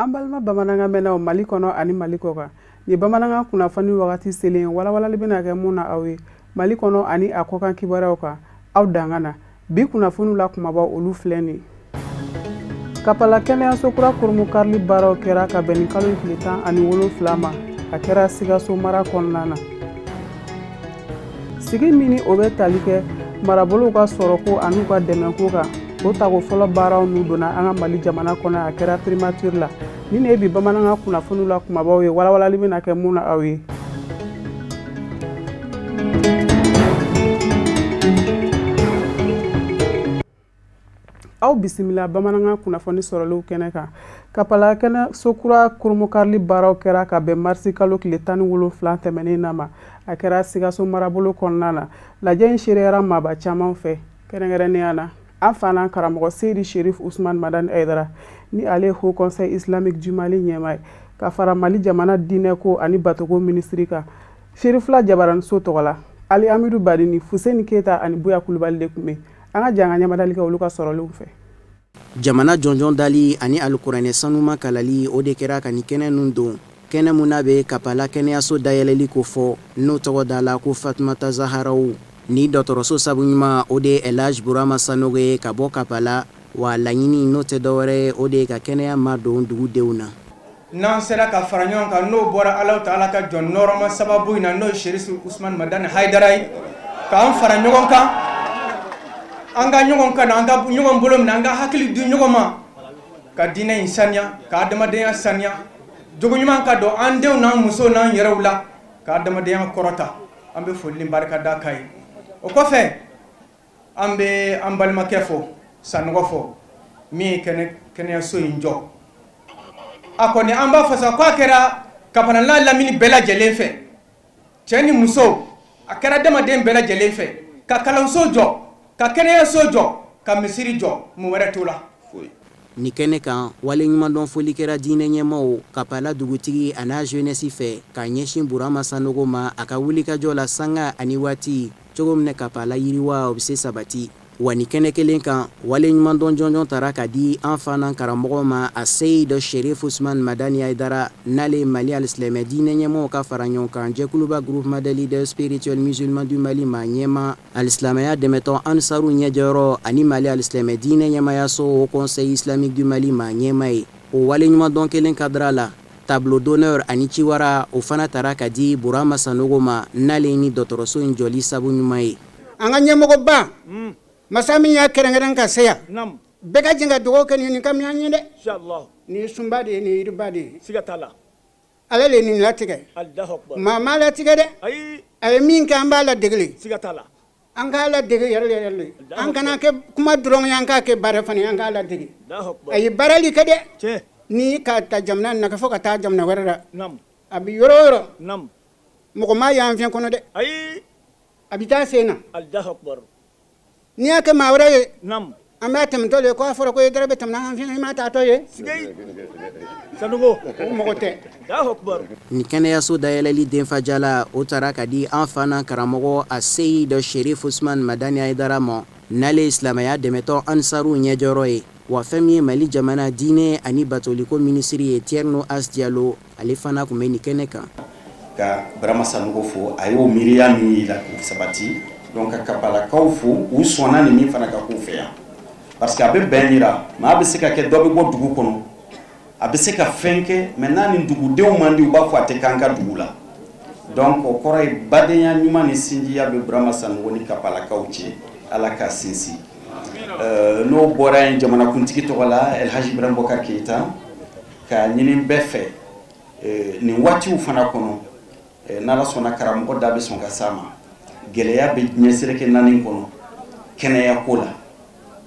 An balima bamanankan mɛnnaw Mali kɔnɔ ani Mali kɔkan, ni bamanankan kunnafoni wagati selen, walawalali bɛna kɛ mun na aw ye Mali kɔnɔ ani a kɔkan kibaruyaw kan, aw dankan na. Bi kunnafoniw la kumabaw, olu filɛ nin: Kapala kɛnɛyaso kura kurunbonkarili baaraw kɛra ka bɛn ni kalo in tile 17 ma. A kɛra Sikaso mara kɔnɔna na. Sigi min ni o bɛ tali kɛ marabolow ka sɔrɔko an'u ka dɛmɛko kan, o tako fɔlɔ baaraw n'u donna an ka Mali jamana kɔnɔ, a kɛra primature la. Ni ne ye bi bamanankan kunnafoniw la kumabaw ye, walawalali bɛna kɛ mun na aw ye. Aw bisimila bamanankan kunnafoni sɔrɔlenw kɛnɛ kan. Kapala kɛnɛso kura kurunbonkarili baaraw kɛra ka bɛn marisi kalo tile 17 tɛmɛnen na ma. A kɛra Sikaso marabolo kɔnɔna na. Lajɛ in seereyara maaba caman fɛ, kɛrɛnkɛrɛnnenya na an fa karamɔgɔ Seyidi Sherif Usman Madani Hayidara, ni ale ye Haut Conseil Islamique du Mali ɲɛmaa ye, ka fara Mali jamana diinɛko ani batoko minisiri kan. Serifila jabaraniso tɔgɔ la, Ali Amidu Badini, Fuseni Keyita ani Buya Kulubali de tun bɛ. An ka jan ka ɲɛmadali kɛ olu ka sɔrɔlenw fɛ. Jamana jɔnjɔn dali ani alikuranɛ sanuma kalali, o de kɛra ka nin kɛnɛ nun don. Kɛnɛ mun n'a bɛ Kapala kɛnɛyaso dayɛlɛli ko fɔ, n'o tɔgɔ da la ko Fatumata Zaharaw. Ni dɔgɔtɔrɔso sabu ɲuman, o de ye Elhaj Burama Sanogo ye ka bɔ Kapala. Wa laɲini n'o tɛ dɔwɛrɛ ye, o de ye ka kɛnɛya ma don dugudenw na. N'an sera ka fara ɲɔgɔn kan, n'o bɔra Alahu Taala ka jɔn nɔrɔma sababu in na, n'o ye Serifu Usumani Madani Hayidara ye, k'an fara ɲɔgɔn kan, an ka ɲɔgɔn kan, an ka ɲɔgɔn bolo minɛ, an ka hakili di ɲɔgɔn ma, ka diinɛ in saniya, ka adamadenya saniya, jogo ɲuman ka don an denw n'an musow n'an yɛrɛw la, ka adamadenya kɔrɔta. An bɛ foli ni barika da k'a ye. O kɔfɛ, an bɛ an balimakɛ fo, Sanɔgɔ fo, min ye kɛnɛyaso in jɔ. A kɔni, an b'a fɔ sa k'a kɛra Kapala lamini bɛɛ lajɛlen fɛ, cɛ ni muso, a kɛra adamaden bɛɛ lajɛlen fɛ, ka kalanso jɔ, ka kɛnɛyaso jɔ, ka misiri jɔ. Mun wɛrɛ t'o la? Ni kɛnɛ kan, waleɲumandɔn foli kɛra diinɛ ɲɛmaaw, Kapala dugutigi a n'a jeunesse fɛ, k'a ɲɛsin Burama Sanogo ma a ka wulikajɔ la sanga ani waati, cogo min na Kapala yiriwa o bɛ se sabati. Wa ni kɛnɛ kelen kan, waleɲumandɔn jɔnjɔn tara ka di an fa n'an karamɔgɔ ma, a Seyid Sherif Usman Madani Hayidara, n'ale Mali alisilamɛ diinɛ ɲɛmɔgɔw ka fara ɲɔgɔn kan jɛkuluba Groupement des leaders spirituels musulmans du Mali ma ɲɛma, alisilamɛya dɛmɛtɔn Ansaru ɲɛjɔyɔrɔ ani Mali alisilamɛ diinɛ ɲɛmayaso Haut Conseil Islamique du Mali ma ɲɛma ye. O waleɲumandɔn kelen kadira la, tableau d'honneur ani ciwara, o fana tara ka di Burama Sanogo ma, n'ale ni dɔgɔtɔrɔso in jɔli sabu ɲuman ye. An ka ɲɛmɔgɔba masa min y'a kɛrɛnkɛrɛn ka se yan, bɛɛ ka jɛ ka dugawu kɛ nin ka min ye dɛ. Nin ye sunba de ye, nin ye yiriba de ye. Ala le nin latigɛ, maa ma latigɛ dɛ. A ye min kɛ, an b'a ladegele, an k'a ladege yɛrɛ yɛrɛ de. An kana kɛ kuma dɔrɔn ye, an k'a kɛ baara fana ye. An k'a ladege, a ye baarali kɛ dɛ. Ni ka ta jamana na ka fɔ ka taa jamana wɛrɛ la, a bɛ yɔrɔ o yɔrɔ, mɔgɔ ma y'an fɛn kɔnɔ dɛ, a bɛ taa sen na. N'i y'a kɛ maa wɛrɛ ye, an b'a tɛmɛtɔ de ye ko a fɔra ko e dara bɛ tɛmɛ an fɛn, i m'a taatɔ ye o mɔgɔ tɛ. Nin kɛnɛyaso dayɛlɛli denfajala, o tara ka di an fa n'an karamɔgɔ a Seyid Sherif Usman Madani Hayidara ma, n'ale ye silamɛya dɛmɛtɔ Ansaru ɲɛjɔyɔrɔ ye. Wa fɛn min ye Mali jamana diinɛ ani batoliko minisiri ye, Tierno As Diallo, ale fana tun bɛ nin kɛnɛ kan. Ka Burama Sanogo fo, a y'o miiriya min yira k'o sabati. Donc ka Kapalakaw fo, u sɔnna nin min fana ka k'u fɛ yan, parce que a bɛ bɛn yira. Maa bɛ se ka kɛ dɔ bɛ bɔ dugu kɔnɔ, a bɛ se ka fɛn kɛ, mais n'a ni dugudenw man di, u b'a fɔ a tɛ k'an ka dugu la. Donc o kɔrɔ ye badenya ɲuman ni sinjiya bɛ Burama Sanogo ni Kapalakaw cɛ. Ala ka sinsin. N'o bɔra yen, jamanakuntigi tɔgɔ la, El Hadji Ibrahim Boubacar Keïta, ka ɲini bɛɛ fɛ nin waatiw fana kɔnɔ, n'Ala sɔnna, karamɔgɔ da bɛ sɔn ka s'a ma. Gɛlɛya bɛ diɲɛ seleke naani kɔnɔ kɛnɛya ko la.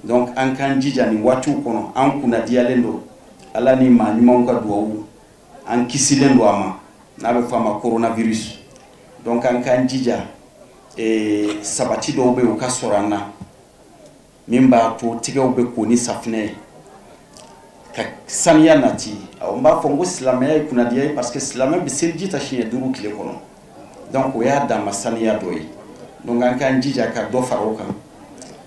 Donc an k'an jija nin waatiw kɔnɔ. An kunnadiyalen don, Ala ni maa ɲumanw ka duwawu, an kisilen don a ma, n'a bɛ fɔ a ma coronavirus. Donc an k'an jija, sabati dɔw bɛ yen, o ka sɔrɔ an na, min b'a to tigɛw bɛ ko ni safinɛ ye, ka saniya nati. N b'a fɔ n ko silamɛya ye kunnadiya ye, parce que silamɛ bɛ seliji ta siɲɛ 5 tile kɔnɔ. Donc o y'a dama saniya dɔ ye. Donc an k'an jija ka dɔ fara o kan,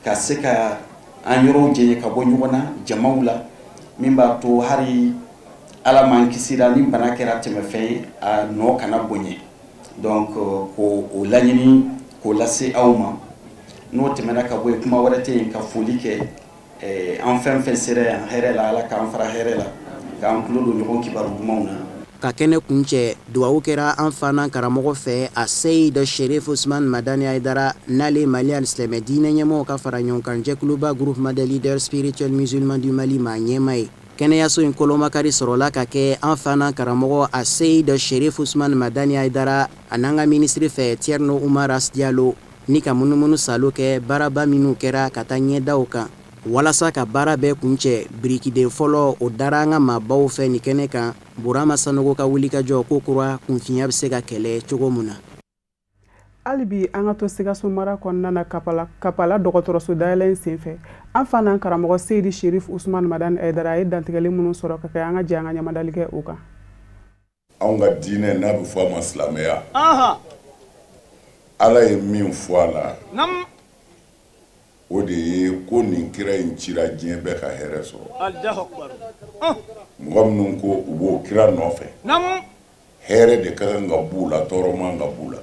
ka se ka an yɔrɔw jɛɲɛ ka bɔ ɲɔgɔn na jamaw la, min b'a to hali Ala m'an kisira ni bana kɛra tɛmɛfɛn ye, a nɔ kana bonya. Donc k'o o laɲini k'o lase aw ma. N'o tɛmɛna ka bɔ yen, kuma wɛrɛ tɛ yen, ka foli kɛ. An fɛn fɛn sera yan hɛrɛ la, Ala k'an fara hɛrɛ la, k'an tulo don ɲɔgɔn kibaru dumanw na. Ka kɛnɛ kuncɛ, duwawu kɛra an fana karamɔgɔ fɛ, a Seyid Sherif Usman Madani Aidara, n'ale Mali alisilamɛ diinɛ ɲɛmɔgɔw ka fara ɲɔgɔn kan jɛkuluba Groupement des leaders spirituels musulmans du Mali maa ɲɛma ye. Kɛnɛyaso in kolomakari sɔrɔla ka kɛ an fana karamɔgɔ a Seyid Sherif Usman Madani Aidara a n'an ka minisiri fɛ Thierno Oumar Diallo, ni ka munumunu salo kɛ baaraba minnu kɛra ka taa ɲɛdaw kan walasa ka baara bɛɛ kuncɛ. Birikiden fɔlɔ o dara an ka maabaw fɛ nin kɛnɛ kan, Burama Sanogo ka wulikajɔ ko kura kunfinya bɛ se ka kɛlɛ cogo mun na. Hali bi an ka to Sikaso mara kɔnɔna na, Kapala dɔgɔtɔrɔso dayɛlɛ in senfɛ, an fa n'an karamɔgɔ Seyidi Sherif Usman Madani Aidara a ye dantigɛli minnu sɔrɔ ka kɛ, an ka jɛ an ka ɲamadali kɛ o kan. Anw ka diinɛ n'a bɛ fɔ a ma silamɛya, Ala ye min fɔ a la, o de ye ko nin kira in cira diɲɛ bɛɛ ka hɛrɛ sɔrɔ. Mɔgɔ minnu ko u b'o kira nɔfɛ, hɛrɛ de ka kan ka b'u la, tɔɔrɔ man ka b'u la.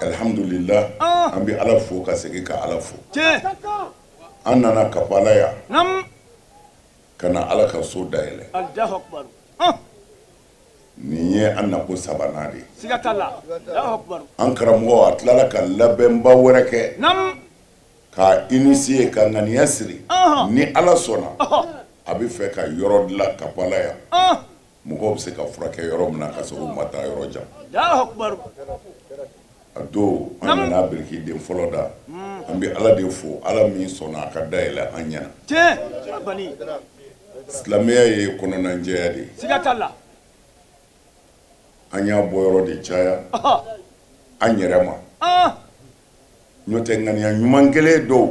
Alhamdulillah, an bɛ Ala fo ka segin ka Ala fo. An nana Kapala yan ka na Ala ka so dayɛlɛ. Nin ye an nako sabanan de ye. An karamɔgɔ a tilala ka labɛnba wɛrɛ kɛ k'a initier, ka ŋaniya siri, ni Ala sɔnna a bɛ fɛ ka yɔrɔ dilan Kapala yan, mɔgɔw bɛ se ka furakɛ yɔrɔ min na ka sɔrɔ u ma taa yɔrɔ jan. A don an nana birikiden fɔlɔ da. An bɛ Ala de fo, Ala min sɔnna a ka dayɛlɛ an ɲɛna. Silamɛya ye kɔnɔnajɛya de ye. An y'a bɔ yɔrɔ de caya an yɛrɛ ma. N'o tɛ ŋaniya ɲuman kelen dɔw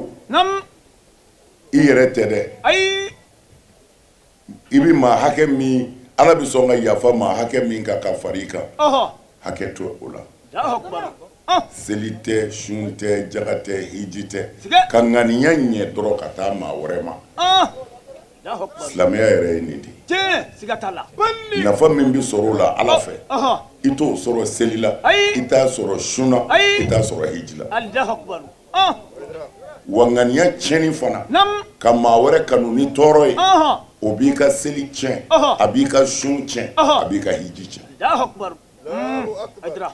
i yɛrɛ tɛ dɛ. I bɛ maa hakɛ min, Ala bɛ sɔn ka yafa maa hakɛ min kan ka fara i kan, hakɛ to o la. Seli tɛ, sun tɛ, jaga tɛ, hiji tɛ, ka ŋaniya ɲɛ dɔrɔn ka taa maa wɛrɛ ma. Silamɛya yɛrɛ ye nin de ye. Nafa min bɛ sɔrɔ o la Ala fɛ, i t'o sɔrɔ seli la, i t'a sɔrɔ sun na, i t'a sɔrɔ hiji la. Wa ŋaniya tiɲɛni fana, ka maa wɛrɛ kanu ni tɔɔrɔ ye, o b'i ka seli tiɲɛ, a b'i ka sun tiɲɛ, a b'i ka hiji tiɲɛ.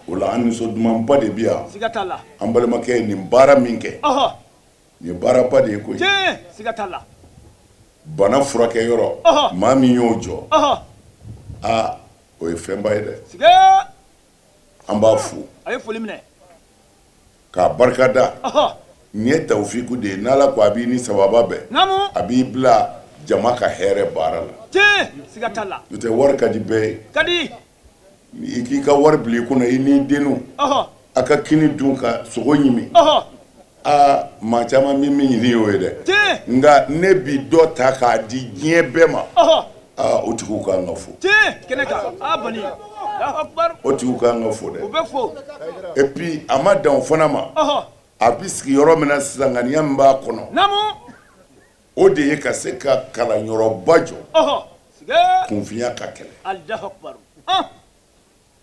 O la an nisɔn dumanba de bɛ yan. An balimakɛ ye nin baara min kɛ, nin ye baaraba de ye koyi. Bana furakɛyɔrɔ, maa min y'o jɔ, aa o ye fɛnba ye dɛ. An b'a fo k'a barika da. Nin ye tawufiku de ye, n'Ala ko a b'i ni sababa bɛn, a b'i bila jama ka hɛrɛ baara la. N'o tɛ wari ka di bɛɛ ye. I k'i ka wari bila i kunna, i n'i denninw a ka kini dun ka sogo ɲimi. Aa maa caman min ɲini y'o ye dɛ. Nka ne bi dɔ ta k'a di diɲɛ bɛɛ ma, aa o tigiw k'an ka fo. O tigiw k'an ka fo dɛ. Et puis a ma dan o fana ma, a bɛ sigi yɔrɔ min na sisan, ŋaniya min b'a kɔnɔ, o de ye ka se ka kalanyɔrɔba jɔ kunfinya ka kɛlɛ.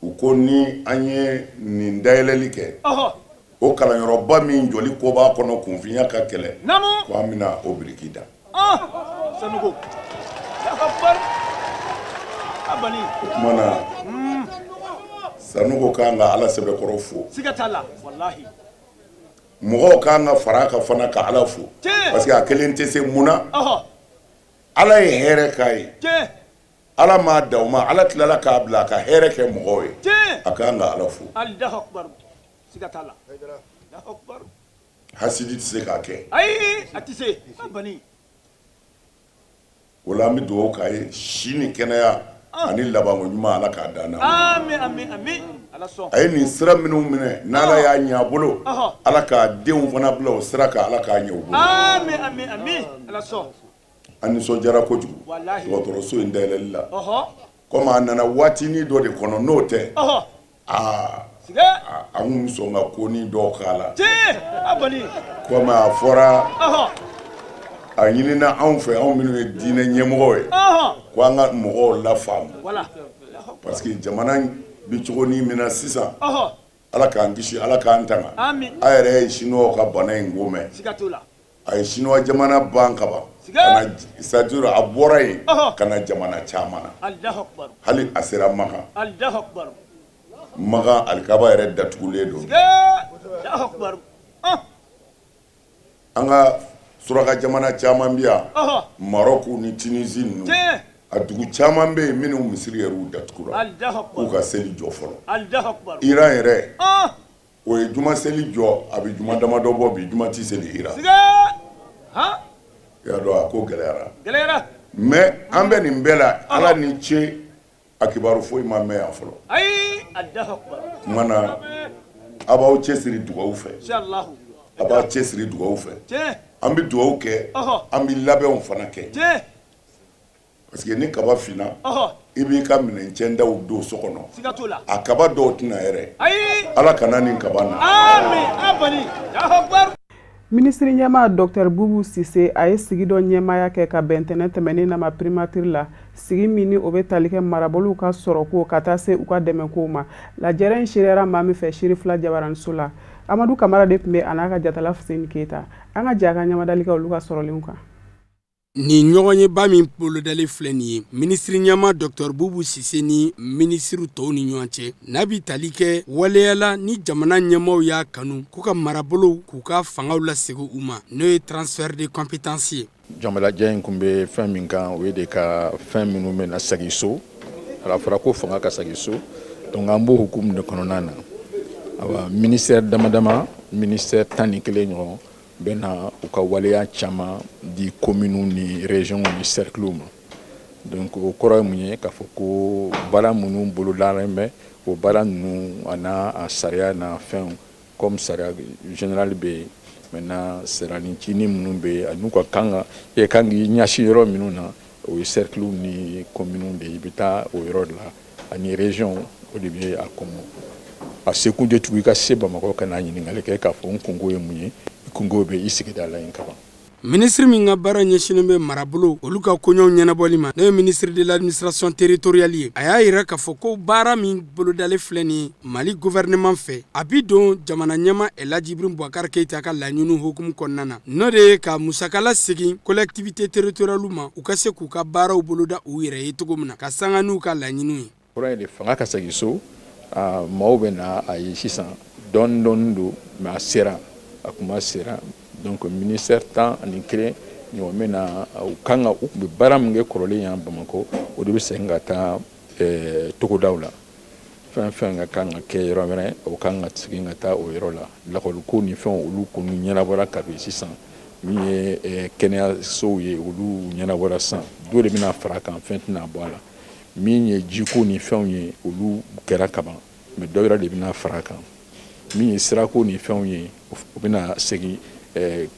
U ko ni an ye nin dayɛlɛli kɛ, o kalanyɔrɔba min jɔli ko b'a kɔnɔ kunfinya ka kɛlɛ, ko an bɛna o biriki da. O tuma na Sanogo k'an ka Ala sɛbɛkɔrɔ fo. Mɔgɔw k'an ka fara a kan fana ka Ala fo, parce que a kelen tɛ se mun na. Ala ye hɛrɛ k'a ye, Ala m'a dan o ma, Ala tilala k'a bila a ka hɛrɛ kɛ mɔgɔw ye, a k'an ka Ala fo. Hasidi tɛ se k'a kɛ. O la an bɛ dugawu k'a ye, si ni kɛnɛya ani labanko ɲuman, Ala k'a d'an na. A ye nin sira minnu minɛ, n'Ala y'a ɲɛ a bolo, Ala k'a denw fana bila o sira kan, Ala k'a ɲɛ u bolo. An nisɔndiyara kojugu dɔgɔtɔrɔso in dayɛlɛli la. Komi a nana waatinin dɔ de kɔnɔ, n'o tɛ aa an kun sɔn ka ko ni dɔw k'a la. Komi a fɔra A ɲinina anw fɛ, anw minnu ye diinɛ ɲɛmɔgɔ ye, ko an ka mɔgɔw lafaamu, parce que jamana bɛ cogo ni min na sisan, Ala k'an kisi, Ala k'an tanga. A yɛrɛ ye Chinois ka bana in ko mɛn, a ye Chinois jamana ban ka ban, ka na, c'est-à-dire a bɔra yen ka na jamana caman na, hali a sera Makan. Makan alikaba yɛrɛ datugulen don. An ka suraka jamana caman bɛ yan, Maroc ni Tunisie ninnu, a dugu caman bɛ yen minnu misiri yɛrɛ datugura k'u ka seli jɔ fɔlɔ. Iran yɛrɛ, o ye juma seli jɔ, a bɛ juma damadɔ bɔ bi, juma ti seli Iran. I y'a dɔn a ko gɛlɛyara. Mais an bɛ nin bɛɛ la, Ala ni ce, a kibaru foyi ma mɛn yan fɔlɔ. Tuma na a b'aw cɛsiri dugawu fɛ, a b'a cɛsiri dugawu fɛ. An bɛ dugawu kɛ, an bɛ labɛnw fana kɛ. Parce que ni kaba finna, i b'i ka minɛncɛndaw don so kɔnɔ. A kaba dɔw tɛna yɛrɛ. Ala kana nin kaba na. Minisiri ɲɛmaa Dr Boubou Cissé a ye sigi dɔ ɲɛmaaya kɛ ka bɛn ntɛnɛn tɛmɛnen na ma primature la, sigi min ni o bɛ tali kɛ marabolow ka sɔrɔko ka taa se u ka dɛmɛkow ma. Lajɛrɛ in seereyara maa min fɛ Seri Fila Jabaraniso la, Amadu Kamara de tun bɛ a n'a ka jatala Fuseni Keyita. An ka jɛ a ka ɲamadali kɛ olu ka sɔrɔlenw kan. Nin ɲɔgɔnyeba min bolodalen filɛ nin ye minisiri ɲɛma Dr Boubou Cissé ni minisiriw tɔw ni ɲɔgɔn cɛ, n'a bi tali kɛ waleyala ni jamana ɲɛmaw y'a kanu k'u ka marabolow k'u ka fangaw lasegin u ma, n'o ye transfert de compétence ye. Jamalajɛ in kun bɛ fɛn min kan, o ye de ka fɛn minnu bɛ na segin so, a fɔra ko fanga ka segin so, donc an b'o hukumu de kɔnɔna na. Awa ministère dama dama, ministère 11 ɲɔgɔn bɛ na u ka waleya caman di communes ni régions ni cercles ma. Donc o kɔrɔ ye mun ye? K'a fɔ ko baara minnu bolodalen bɛ, o baara ninnu a n'a a sariya n'a fɛnw, comme sariya général bɛ yen, maintenant sariya ncinin minnu bɛ yen, ani ka kan ka e kan k'i ɲɛsin yɔrɔ minnu na, o ye cercles ni communes de ye. I bɛ taa o yɔrɔ de la, ani régions, o de bɛ a kɔnɔ. A sekun tɛ tugun i ka se Bamakɔ ka na ɲininkali kɛ k'a fɔ n kungo ye mun ye, i kungo bɛ i sigida la yen kaban. Minisiri min ka baara ɲɛsinnen bɛ marabolo olu ka koɲɛw ɲɛnabɔli ma, n'o ye ministre de l'administration territoriale ye, a y'a yira k'a fɔ ko baara min bolodalen filɛ nin ye Mali gouvernement fɛ, a bi don jamana ɲɛma El Hadji Ibrahim Boubacar Keïta ka laɲiniw hukumu kɔnɔna na, n'o de ye ka musaka lasegin collectivité territoriale ma, u ka se k'u ka baaraw boloda u yɛrɛ ye cogo min na, ka sanga n'u ka laɲiniw ye. Kɔrɔ ye de fanga ka segin so, maaw bɛ na a ye sisan dɔɔni dɔɔni don, mais a sera, a kuma sera. Donc ministère 11 ɲɔgɔn bɛ na, u kan ka u tun bɛ baara min kɛ kɔrɔlen yan Bamakɔ, o de bɛ segin ka taa togodaw la. Fɛn fɛn ka kan ka kɛ yɔrɔ wɛrɛ, o kan ka segin ka taa o yɔrɔ la. Lakɔliko ni fɛnw, olu kɔni ɲɛnabɔra kabi sisan. Min ye kɛnɛyasow ye, olu ɲɛnabɔra sisan. Dɔw de bɛna fara a kan, fɛn tɛna bɔ a la. Min ye jiko ni fɛnw ye, olu kɛra kaban, mais dɔ wɛrɛ de bɛna fara a kan. Min ye sirako ni fɛnw ye, o bɛna segin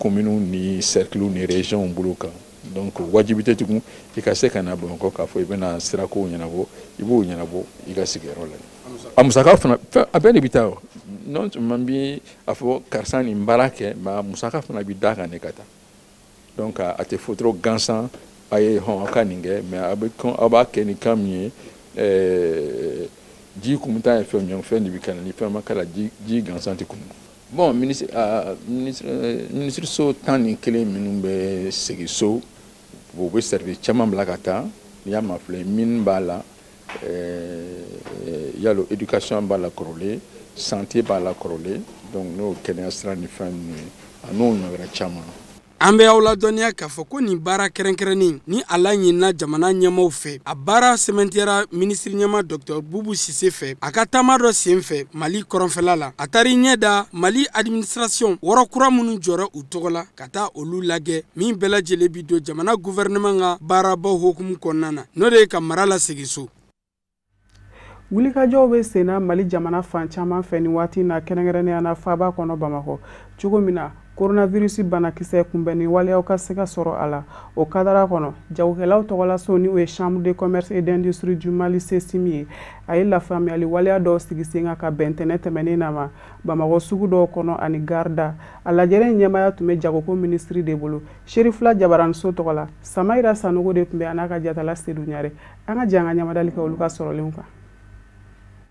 communes ni cercles ni régions bolo kan. Donc wajibi tɛ tugun i ka se ka na Bamakɔ k'a fɔ i bɛna sirakow ɲɛnabɔ, i b'o ɲɛnabɔ i ka sigiyɔrɔ la. A musaka fana, a bɛɛ de bɛ taa o. Non seulement bi a fɔ karisa nin baara kɛ, mais a musaka fana bɛ d'a kan de ka taa. Donc a tɛ fɔ trop gansan a ye hɔn aw ka nin kɛ, mais a bɛ aw b'a kɛ ni kan min ye, ji kun bɛ taa ye fɛn min ye, fɛn de bɛ kɛ ni fɛn ma k'a la, ji gansan tɛ kun. Bon, ministre so 11 minnu bɛ segin so, u bɛ service caman bila ka taa. N'i y'a mafilɛ, mine b'a la, yalo éducation b'a la kɔrɔlen, santé b'a la kɔrɔlen, donc n'o kɛnɛya sira ni fɛn ninnu ye, a n'o ɲɔgɔn wɛrɛ caman. An bɛ aw ladɔnniya k'a fɔ ko nin baara kɛrɛnkɛrɛnnen ni a laɲinina jamana ɲɛmaw fɛ, a baara sɛmɛntiyara minisiri ɲɛma Dr Boubou Cissé fɛ a ka taama dɔ sen fɛ Mali kɔrɔnfɛla la. A taara i ɲɛ da Mali administration wɔrɔ kura minnu jɔra u tɔgɔ la ka taa olu lajɛ, min bɛɛ lajɛlen bi don jamana gouvernement ka baarabaw hukumu kɔnɔna na, n'o de ye ka mara lasegin so. Wulikajɔw bɛ senna Mali jamana fan caman fɛ nin waati in na, kɛrɛnkɛrɛnnenya na faaba kɔnɔ Bamakɔ, cogo min na coronavirus banakisɛ kunbɛnni waleyaw ka se ka sɔrɔ a la. O kadara kɔnɔ, jagokɛlaw tɔgɔlaso, ni o ye Chambre de commerce et d'industrie du Mali CECIM ye, a ye lafaamuyali waleya dɔw sigi sen kan ka bɛn tɛnɛ tɛmɛnen na ma Bamakɔ sugu dɔw kɔnɔ ani garida. A lajɛrɛ in ɲɛmaaya tun bɛ jagoko minisiri de bolo. Serifila Jabaraniso tɔgɔ la, Samayira Sanogo de tun bɛ a n'a ka jatala Sedu Ɲare. An ka jɛ an ka ɲamadali kɛ olu ka sɔrɔlenw kan.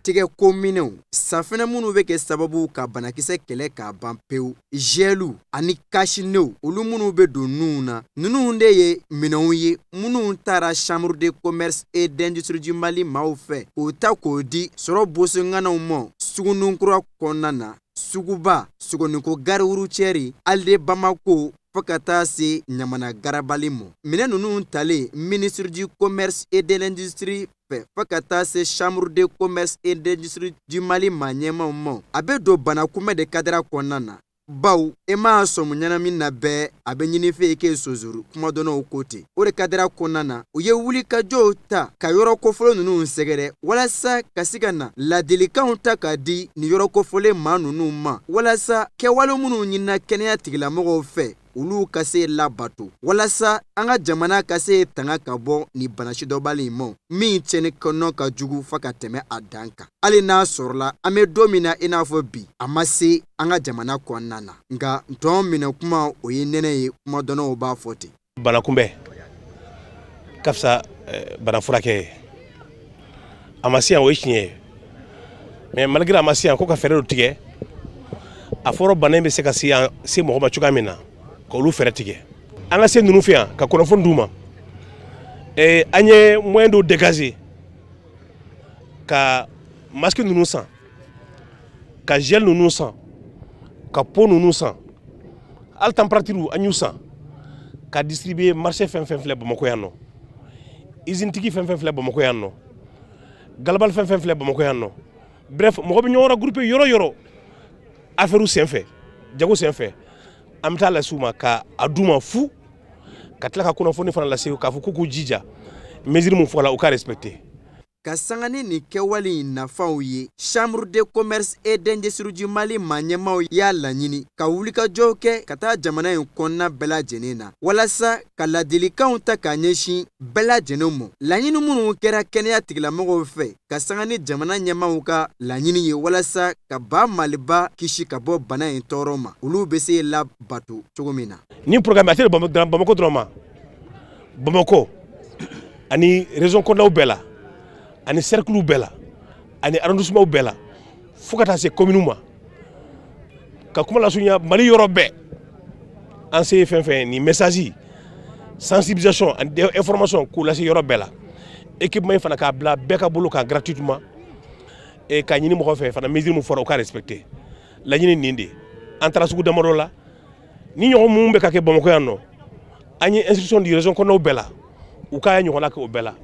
Tigɛ ko minɛnw, safinɛ minnu bɛ kɛ sababu ka banakisɛ kɛlɛ k'a ban pewu, gɛliw ani kasinew, olu minnu bɛ don nunw na, ninnu de ye minɛnw ye minnu taara Chambre de commerce et d'industrie du Mali maaw fɛ k'o ta k'o di sɔrɔ bosoŋanaw ma sugununkura kɔnɔna na, suguba, Sogoniko gare routière, Alde Bamako, fo ka taa se Ɲamana garabali ma. Minɛn ninnu talen ministre du commerce et de l'industrie fɛ fo ka taa se Chambre de commerce et d'industrie du Mali maa ɲɛmaw ma, a bɛ don bana kunbɛn de kadara kɔnɔna na, baw e m'a sɔmi ɲɛnamin na bɛɛ a bɛ ɲini fɛ i k'e sonsoro kumadɔnnaw ko ten. O de kadara kɔnɔna na, u ye wulikajɔw ta ka yɔrɔ kofɔlen ninnu sɛgɛrɛ walasa ka se ka na ladilikanw ta k'a di nin yɔrɔ kofɔlen maa ninnu ma, walasa kɛwale minnu ɲinina kɛnɛya tigilamɔgɔw fɛ, olu ka se labato, walasa an ka jamana ka se tanga ka bɔ nin bana sidɔnbali in ma min tiɲɛni kɔnɔ ka jugu fo ka tɛmɛ a dan kan. Hali n'a sɔrɔla an bɛ don min na i n'a fɔ bi, a ma se an ka jamana kɔnɔna na, nka ntɔn minɛ kuma o ye nɛnɛ ye, kumadɔnnaw b'a fɔ ten. Bana kunbɛn ka fisa bana furakɛ ye. A ma se yan, o ye tiɲɛ ye, mais malgré a ma se yan, ko ka fɛɛrɛ dɔ tigɛ. A fɔra bana in bɛ se ka se yan, se mɔgɔ ma cogoya min na, k'olu fɛɛrɛ tigɛ. An ka se ninnu fɛ yan ka kunnafoni d'u ma. An ye moyen dɔw dégager ka masque ninnu san, ka gel ninnu san, ka pot ninnu san, hali température an y'u san ka distribuer marché fɛn fɛn filɛ Bamakɔ yan nɔ, usine tigi fɛn fɛn filɛ Bamakɔ yan nɔ, galabali fɛn fɛn filɛ Bamakɔ yan nɔ. Bref, mɔgɔ bɛ ɲɔgɔn regrouper yɔrɔ yɔrɔ affaire senfɛ, jago senfɛ, an bɛ taa lase u ma ka a d'u ma fu, ka tila ka kunnafoni fana lase k'a fɔ k'u k'u jija mesure mun fɔra u ka respecter. Ka sanga ni nin kɛwale in nafaw ye, Chambre de commerce et d'industrie du Mali maa ɲɛmaw y'a laɲini ka wulikajɔw kɛ ka taa jamana in kɔnɔna bɛɛ lajɛlen na, walasa ka ladilikanw ta k'a ɲɛsin bɛɛ lajɛlen ma. Laɲini minnu kɛra kɛnɛya tigilamɔgɔw fɛ ka sanga ni jamana ɲɛmaw ka laɲini ye walasa ka ba Maliba kisi ka bɔ bana in tɔɔrɔ ma, olu bɛ se labato cogo min na. Ni programme a tɛ Bamakɔ dɔrɔn ma, Bamakɔ ani région kɔnɔnaw bɛɛ la, ani cercle bɛɛ la, ani arrondissement bɛɛ la, fo ka taa se commune ma. Ka kuma lasurunya, Mali yɔrɔ bɛɛ an se ye fɛn fɛn ni message sensibilisation ani information k'u lase yɔrɔ bɛɛ la. Équipement in fana k'a bila bɛɛ ka bolo kan gratuitement, et k'a ɲini mɔgɔ fɛ fana mesure mun fɔra u ka respecter. Laɲini nin de, an taara sugu damadɔ la ni ɲɔgɔn mun bɛ ka kɛ Bamakɔ yan nɔ, an ye instruction di région kɔnɔnaw bɛɛ la, u k'a ɲɔgɔnna kɛ o bɛɛ la.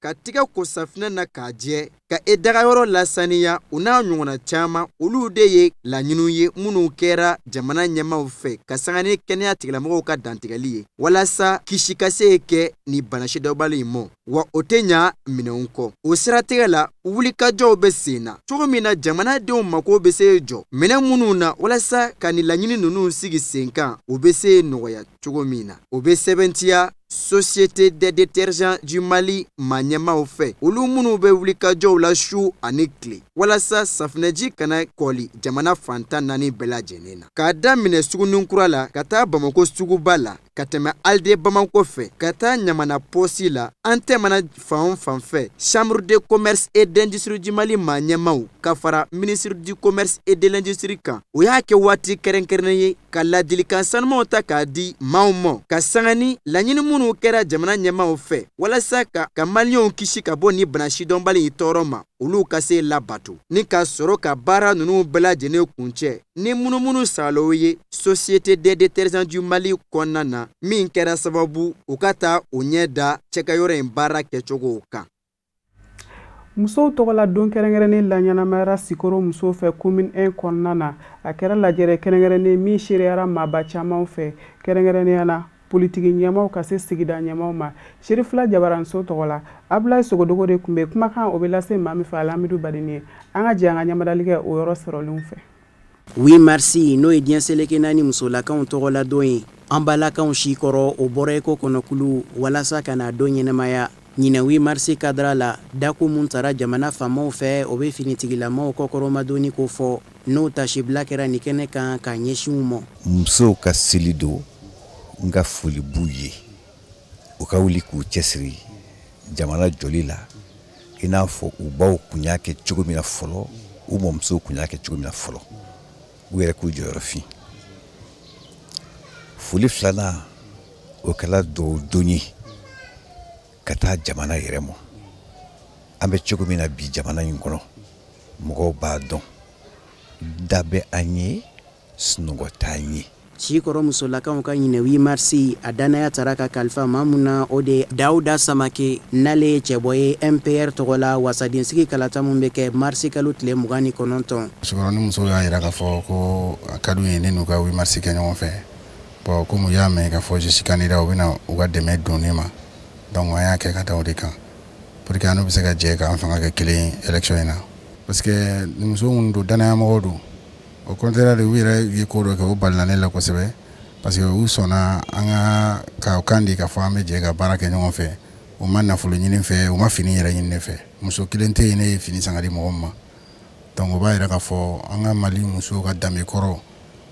Ka tigɛ ko safinɛ na k'a jɛ, ka e dagayɔrɔ lasaniya, u n'a ɲɔgɔnna caman, olu de ye laɲiniw ye minnu kɛra jamana ɲɛmaw fɛ ka sanga ni kɛnɛya tigilamɔgɔw ka dantigɛli ye, walasa kisi ka se kɛ nin bana sidɔnbali in ma, wa o tɛ ɲa minɛnw kɔ. O siratigɛ la, wulikajɔw bɛ sen na cogo min na jamanadenw mako bɛ se jɔ minɛn minnu na walasa ka nin laɲini ninnu sigi sen kan, o bɛ se nɔgɔya cogo min na, o bɛ sɛbɛntiya Société des détergents du Mali maa ɲɛmaw fɛ, olu minnu bɛ wulikajɔw la su ani tile walasa safinɛji kana kɔli jamana fantan naani bɛɛ lajɛlen na, k'a daminɛ Sugunikura la ka taa Bamakɔ suguba la, ka tɛmɛ Alde Bamako fɛ ka taa Ɲamana pɔsi la. An tɛmɛna fan o fan fɛ, Chambre de commerce et d'industrie du Mali maa ɲɛmaw ka fara ministre du commerce et de l'industrie kan, o y'a kɛ waati kɛrɛnkɛrɛnnen ye ka ladilikan sanumanw ta k'a di maaw ma, ka sanga ni laɲini minnu kɛra jamana ɲɛmaw fɛ walasa ka maliyɛnw kisi ka bɔ nin bana sidɔnbali in tɔɔrɔ ma, olu ka se labato, ni ka sɔrɔ ka baara ninnu bɛɛ lajɛlen kuncɛ ni munumunu salow ye Société des détergents du Mali kɔnɔna na, min kɛra sababu u ka taa o ɲɛ da cɛkɛyɔrɔ in baara kɛcogow kan. Musow tɔgɔla don kɛrɛnkɛrɛnnen laɲɛnamayara Sikoro musow fɛ commune 1 kɔnɔna na. A kɛra lajɛrɛ kɛrɛnkɛrɛnnen min seereyara maaba caman fɛ, kɛrɛnkɛrɛnnenya na Politiki ɲɛmaw ka se sigida ɲɛmaw ma. Serifila Jabaranso tɔgɔ la, Abulayi Sogodogo de tun bɛ kumakan, o bɛ lase maa min fɛ, Alamidu Badini ye. An ka jɛ an ka ɲamadali kɛ o yɔrɔ sɔrɔlenw fɛ. 8 marisi, n'o ye diɲɛ seleke naani musolakaw tɔgɔladon ye, an balakaw si kɔrɔ, o bɔra eko kɔnɔkulu walasa ka n'a don ɲɛnamaya. Ɲinɛ 8 marisi kadara la, dako mun tara jamana faamaw fɛ, o bɛ finitigilamaw kɔkɔrɔmadonni ko fɔ, n'o tasibila kɛra nin kɛnɛ kan ka ɲɛsin u ma. Musow ka seli don, n ka foli b'u ye, u ka wuli k'u cɛsiri jamana jɔli la, i n'a fɔ u baw kun y'a kɛ cogo min na fɔlɔ, u mɔmusow kun y'a kɛ cogo min na fɔlɔ, u yɛrɛ k'u jɔyɔrɔ fin. Foli filanan, o kɛla duwawu don ye ka taa jamana yɛrɛ ma. An bɛ cogo min na bi jamana in kɔnɔ, mɔgɔw b'a dɔn, da bɛ an ye, sunɔgɔ t'an ye. Sikɔrɔ musolakaw ka ɲinɛ 8 marisi, a danaya tara ka kalifa maa mun na, o de ye Dawuda Samake, n'ale ye cɛbɔ ye MPR tɔgɔ la wasadensigi kalata mun bɛ kɛ marisi kalo tile 29. Sikɔrɔ ni musow y'a yira k'a fɔ ko a ka d'u ye ne n'u ka 8 marisi kɛ ɲɔgɔn fɛ. Bon, komi u y'a mɛn k'a fɔ je suis candidat, u bɛna u ka dɛmɛ don ne ma, donc an y'a kɛ ka da o de kan pour que an n'u bɛ se ka jɛ k'an fanga kɛ kelen ye élection in na, parce que muso minnu don, danayamɔgɔw don. Au contraire de, u yɛrɛ ye ko dɔ kɛ, o balila ne la kosɛbɛ, parce que u sɔnna an ka ka kan di k'a fɔ an bɛ jɛ ka baara kɛ ɲɔgɔn fɛ. U ma nafolo ɲini fɛ, u ma fini yɛrɛ ɲini ne fɛ. Muso kelen tɛ yen ne ye fini san ka di mɔgɔ min ma. Donc o b'a yira k'a fɔ an ka Mali musow ka danbe kɔrɔ,